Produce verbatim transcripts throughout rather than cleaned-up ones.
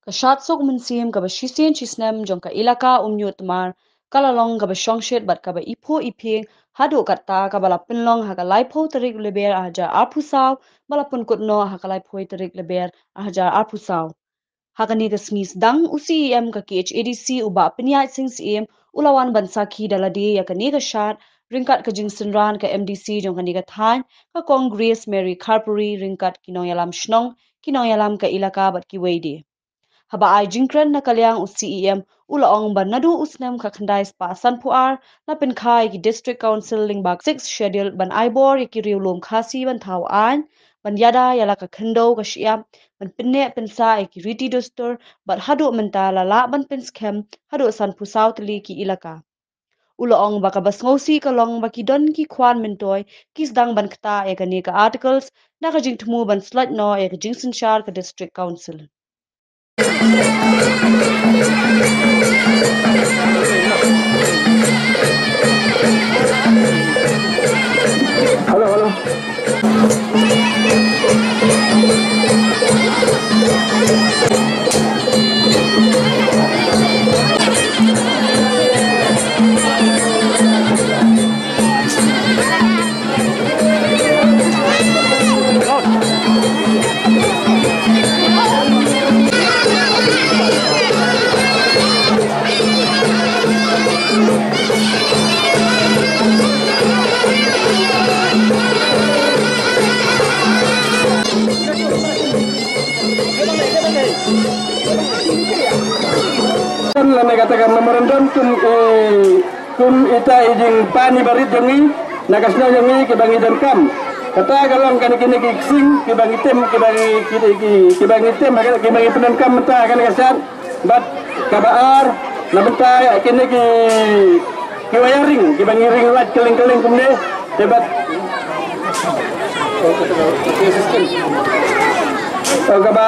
Ka shad suk mynsiem kaba shisien shisnem jong ka ilaka Umñiuh Tmar ka la long kaba shongshit bad kaba iphuh iphieng haduh katta, kaba la pynlong ha ka laiphew tarik Lber ar hajar arphew saw, ba la pynkut noh ha ka laiphew tarik Lber ar hajar arphew saw. Ha kane ka sngi sdang, u C E M ka K H A D C, u Bah Pynïaid Sing Syiem, u la wan ban sakhi da lade ïa kane ka shad, ryngkat ka jingsynran ka M D C jong kane ka thaiñ, ka Kong Grace Mary Kharpuri, ryngkat ki nongïalam shnong, ki nongïalam ka ilaka bad kiwei de. Haba ai jingkren na ka liang, u C E M u la ong ba naduh u snem khatkhyndai spah sanphew ar la pynkha ïa ki District Council lyngba Sixth Schedule ban ai bor ïa ki riewlum Khasi ban thaw aiñ, ban ïada ïa la ka khyndew ka shyiap, ban pynneh pynsah ïa ki riti dustur, bad haduh mynta la lah ban pynskhem haduh sanphew saw tylli ki ilaka. U la ong ba kaba sngewsih ka long ba ki don ki khwan myntoi ki sdang ban ktah ïa kane ka articles na ka jingthmu ban slait noh ïa ka jingsynshar ka District Council. Hello, hello. Kan lane kata ka memorandum kum, eh, kum ita i jingpani barit jong ngi na ka shnong jong ngi kiba ngi donkam. Kata ka long kane kine ki ksing kiba ngi tem, kiba ngi, ki, ki, kiba ngi tem, kiba ngi pyndonkam mynta kane ka sat. Bad kaba ar, na bynta kine ki, ki wiring kiba ngi ring light kylleng kylleng kumne. Te bad kaba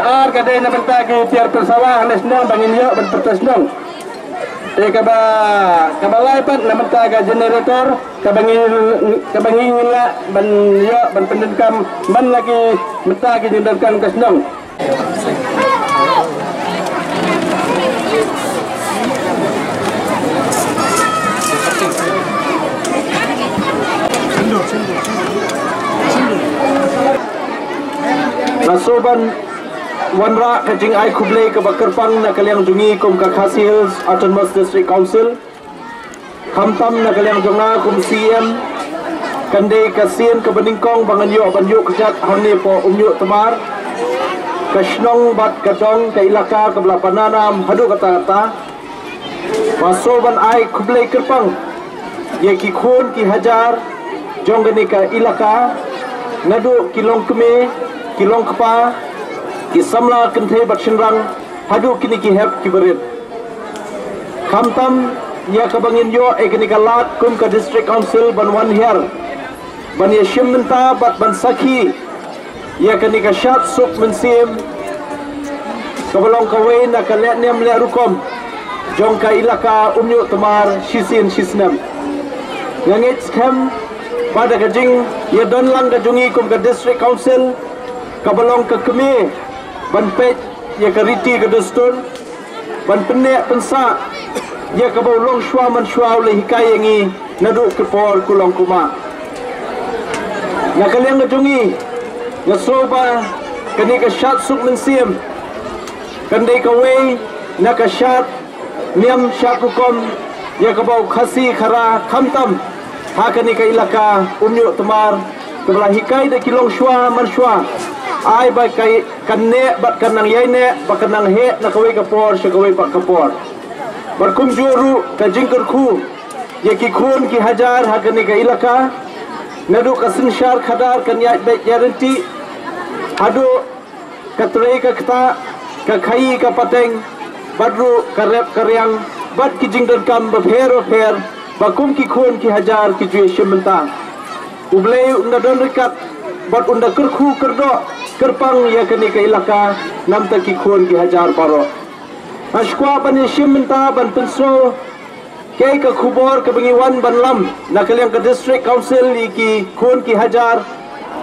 ar ka dei na bynta ki tiar pynsawa hangne shnong ba ngin ïoh ban pyrta shnong. Te kaba, kaba lai pat na bynta ka generator kaba ngi, kaba ngi ngin lah ban ïoh ban pyndonkam man la ki bynta ki jingdonkam ka shnong. Nga sngewbha ban wanrah ka jingai khublei kaba kyrpang na ka liang jong ngi kum ka Khasi Hills Autonomous District Council. Khamtam na ka liang jong nga kum C E M, kan dei ka sien kaba nyngkong ba ngan ïoh ban ïuh kjat hangne hapoh Umñiuh Tmar, ka shnong bad ka dong, ka ilaka kaba la pynanam haduh katta katta. Nga sngewbha ban ai khublei kyrpang ïa ki khun ki hajar jong kane ka ilaka, naduh ki longkmie, ki longkpa, ki samla kynthei bad shynrang, haduh kine ki hep ki barit. Khamtam ïa kaba ngin ïoh ïa kane ka lad kum ka District Council ban wan hiar ban ïashim bynta bad ban sakhi ïa kane ka shad suk mynsiem kaba long kawei na ka lehniam lehrukom jong ka ilaka Umñiuh Tmar shisien shisnem. Nga ngeit skhem ba da ka jingïadon lang ka jong ngi kum ka District Council kaba long ka kmie ban peit ïa ka riti ka dustur, ban pynneh pynsah ïa kaba u longshuwa manshuwa u la hikai ïa ngi naduh ki por kulong kumah. Na ka liang ka jong ngi, nga sngew ba kane ka shad suk mynsiem kan dei kawei na ka shad niam shad rukom ïa kaba u Khasi Khara khamtam ha kane ka ilaka Umñiuh Tmar, kaba la hikai da ki longshuwa manshuwa, ai ba ka, kan neh bad kan nang ïai neh, ba kan nang heh na kawei ka por sha kawei pat ka por. Bad kumjuh ruh ka jingkyrkhu ïa ki khun ki hajar ha kane ka ilaka, naduh ka synshar khadar kan ïaid beit ïaid ryntih, haduh ka trei ka ktah, ka khaïi ka pateng, bad ruh ka rep ka riang, bad ki jingdonkam bapher bapher ba kum ki khun ki hajar ki ju ïashim bynta. U Blei un da don ryngkat bad un da kyrkhu kyrdoh kyrpang ïa kane ka ilaka namar ki khun ki hajar baroh. Nga sngewkwah ban ïashim bynta ban pynsngew kaei ka khubor kaba ngi wan ban lam na ka liang ka District Council ïa ki khun ki hajar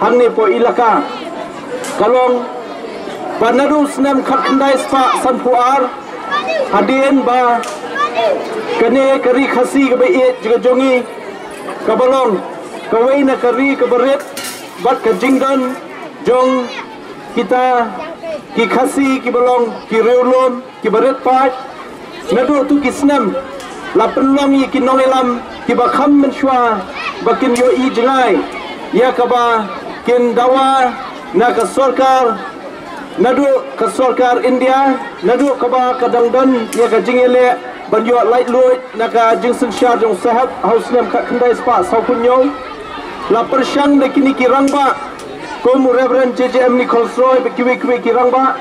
hangne hapoh ilaka. Ka long Ba naduh snem khatkhyndai spah sanphew ar hadien ba kane ka ri Khasi kaba ïeit ka jong ngi kaba long kawei na ka ri kaba rit bad ka jingdon jong kita ki Khasi kiba long ki riewlum kiba rit paid. Naduh tu ki snem la pynlong ïa ki nongïalam kiba kham mynshuwa ba kin ïohi jngai ïa kaba kin dawa na ka sorkar, naduh ka sorkar India, naduh kaba ka dang don ïa ka jingïaleh ban ïoh laitluid na ka jingsynshar jong u Saheb ha u snem khatkhyndai spah sawphew hynñiew. La pyrshang da kine ki rangbah kum u Reverend J J M Nichols Roy bad kiwei kiwei ki rangbah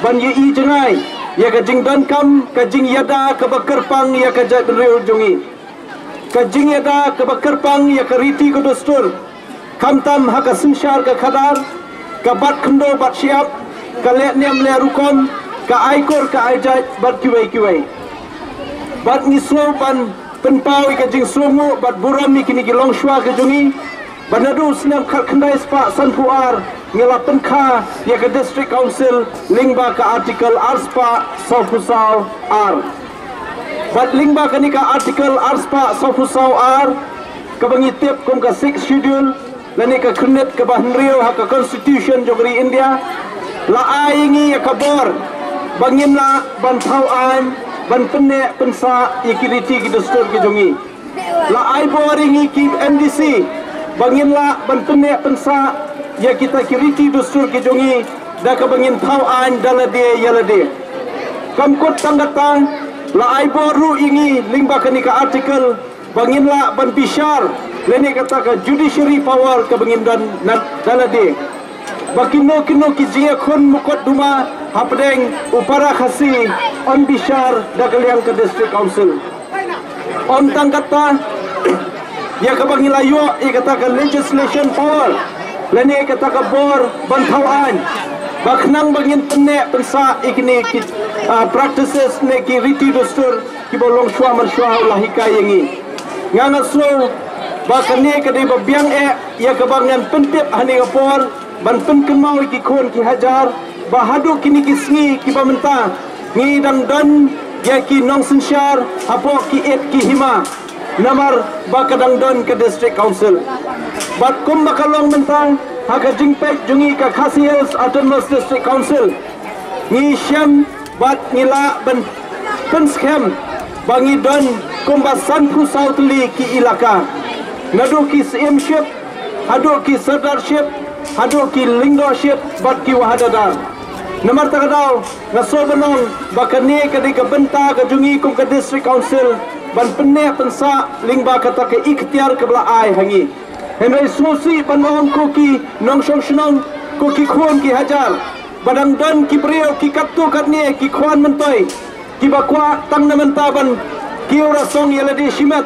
ban ïohi jngai ïa ka jingdonkam ka jingïada kaba kyrpang ïa ka jaitbynriew jong ngi, ka jingïada kaba kyrpang ïa ka riti ka dustur, khamtam ha ka synshar ka khadar, ka bat khyndew bat shyiap, ka leh niam leh rukom, ka aikur ka aijait bad kiwei kiwei. Bad ngi sngew ban pynpaw ïa ka jingsngewnguh bad burom ïa kine ki longshuwa ka jong ngi ba naduh u snem khatkhyndai spah sanphew ar ngi la pynkha ïa ka District Council lyngba ka Article ar spah sawphew saw ar. Bad lyngba kane ka Article ar spah sawphew saw ar kaba ngi tip kum ka Sixth Schedule lane ka khyrnit kaba hynriew ha ka Constitution jong ka ri India la ai ïa ngi ïa ka bor ba ngin lah ban thaw aiñ ban pynneh pynsah ïa ki riti ki dustur ki jong ngi. La ai bor ïa ngi ki M D C ba ngin lah ban pynneh pynsah ïa kita ki riti dustur ki jong ngi da kaba ngin thaw aiñ da lade ïa lade. Kam kut tang katta, la ai bor ruh ïa ngi lyngba kane ka article ba ngin lah ban bishar lane kata ka judiciary power kaba ngin don na da lade. Ba kino kino ki jingïakhun mukotduma hapdeng u para Khasi yn bishar da ka liang ka District Council. Ym tang katta, ïa kaba ngi la ïoh ïa kata ka legislation power lane kata ka bor ban thaw aiñ ba khnang ba ngin pynneh pynsah ïa kine ki, ah, practices ne ki riti dustur kiba long shuwa man shuwa ha u la hikai ïa ngi. Nga nga sngew ba kane ka dei ba biang eh ïa kaba ngan pyntip ha kane ka por ban pynkynmaw ïa ki khun ki hajar ba haduh kine ki sngi kiba mynta ngi dang don ïa ki nongsynshar hapoh ki it ki hima namar ba ka dang don ka District Council. Bad kumba ka long mynta ha ka jingpeit jong ngi ka Khasi Hills Autonomous District Council, ngi shem bad ngi lah ban pynskhem ba ngi don kumba sanphew saw tylli ki ilaka, naduh ki Syiemship haduh ki Sirdarship haduh ki Lyngdohship bad ki Wahadadar. Namar kata ka daw nga sngew ban ong ba kane ka dei ka bynta ka jong ngi kum ka District Council ban pynneh pynsah lyngba kata ka iktiar kaba la ai ha ngi. Hynrei sngewsih ban ong ko ki nongshong shnong, ko ki khun ki hajar, ba dang don ki briew ki katto katne ki khwan myntoi kiba kwah tang na mynta ban kiew rasong ïa lade shimet,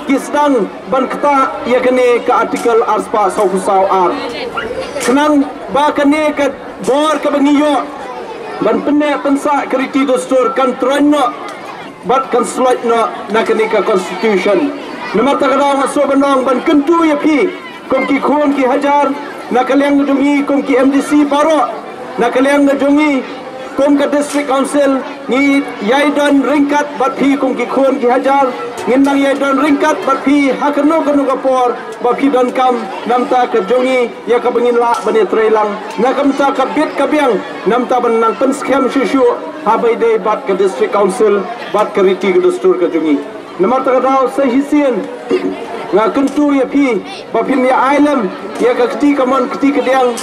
ki sdang ban ktah ïa kane ka article arspah sawphew saw ar. Khnang ba kane ka bor kaba ngi ïoh ban pynneh pynsah ka riti dustur kan troiñ noh bad kan sloit noh na kane ka constitution. Namar kata ka daw nga sngew ban ong ban kyntu ïa phi kum ki khun ki hajar, na ka liang jong ngi kum ki M D C baroh, na ka liang jong ngi kum ka District Council, ngi ïai don ryngkat bad phi kum ki khun ki hajar, ngin nang ïai don ryngkat bad phi ha kano kano ka por ba phi donkam na ka bynta ka jong ngi, ïa kaba ngin lah ban ïatreilang na ka bynta ka bit ka biang, na ka bynta ban nang pynskhem shuh shuh ha ba ïadei bad ka District Council bad ka riti ka dustur ka jong ngi. Namar kata ka daw sa shisien nga kyntu ïa phi ba phin ïa ai lem ïa ka kti kamon kti kadiang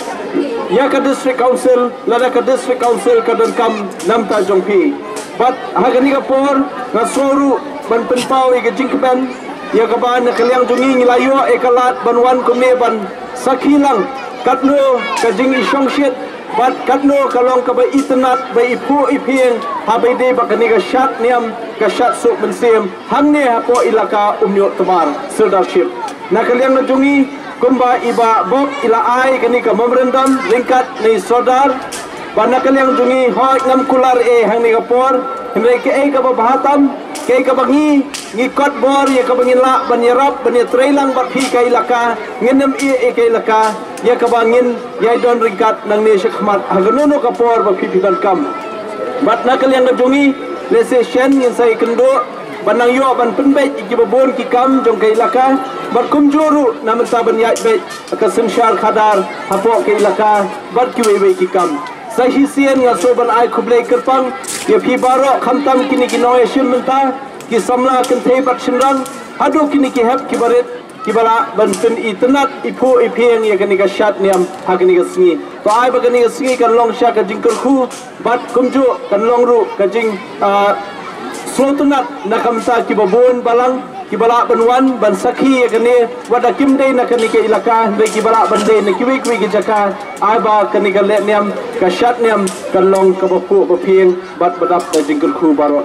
ïa ka District Council, lada ka District Council ka donkam na ka bynta jong phi. Bad ha kane ka por nga sngew ruh ban pynpaw ïa ka jingkmen ïa kaba na ka liang jong ngi ngi la ïoh ïa ka lad ban wan kumne ban sakhi lang katno ka jingïashongshit bad katno ka long kaba itynnad ba iphuh iphieng ha ba ïadei bad kane ka shad niam ka shad suk mynsiem hangne hapoh ilaka Umñiuhtmar Sirdarship. Na ka liang jong ngi kumba i Bah Bok i la ai kane ka memorandum ryngkat na i Sordar, ba na ka liang jong ngi hooid ngam kular ei hangne ka por, hynrei kaei kaba bha tam, kaei kaba ngi ngi kot bor ïa kaba ngin lah ban ïarap ban ïatreilang bad phi ka ilaka, ngin ym ïeh ïa ka ilaka. ïa kaba ngin ïai don ryngkat nangne shakhmat ha kano kano ka por ba phi phi donkam. Bad na ka liang ka jong ngi, lehse shen ngin sa ïakynduh ban nang ïoh ban pynbeit ïa kiba bun ki kam jong ka ilaka, bad kumjuh ruh na mynta ban ïaid beit ka synshar khadar hapoh ka ilaka bad kiwei wei ki kam. Sa shisien nga sngewbha ban ai khublei kyrpang ïa phi baroh, khamtam kine ki nongïashim bynta, ki samla kynthei bad shynrang, haduh kine ki hep ki barit kiba lah ban pyni tynnat i phuh i phieng ïa kane ka shad niam ha kane ka sngi. To ai ba kane ka sngi kan long sha ka jingkyrkhu bad kumjuh kan long ruh ka jing, ah, sngewtynnat na ka bynta kiba bun balang kiba lah ban wan ban sakhi ïa kane, wat la kim dei na kane ka ilaka hynrei kiba lah ban dei na kiwei kiwei ki jaka. Ai ba kane ka leh niam, ka shad niam kan long kaba phuh ba phieng bad ba dap da jingkyrkhu baroh.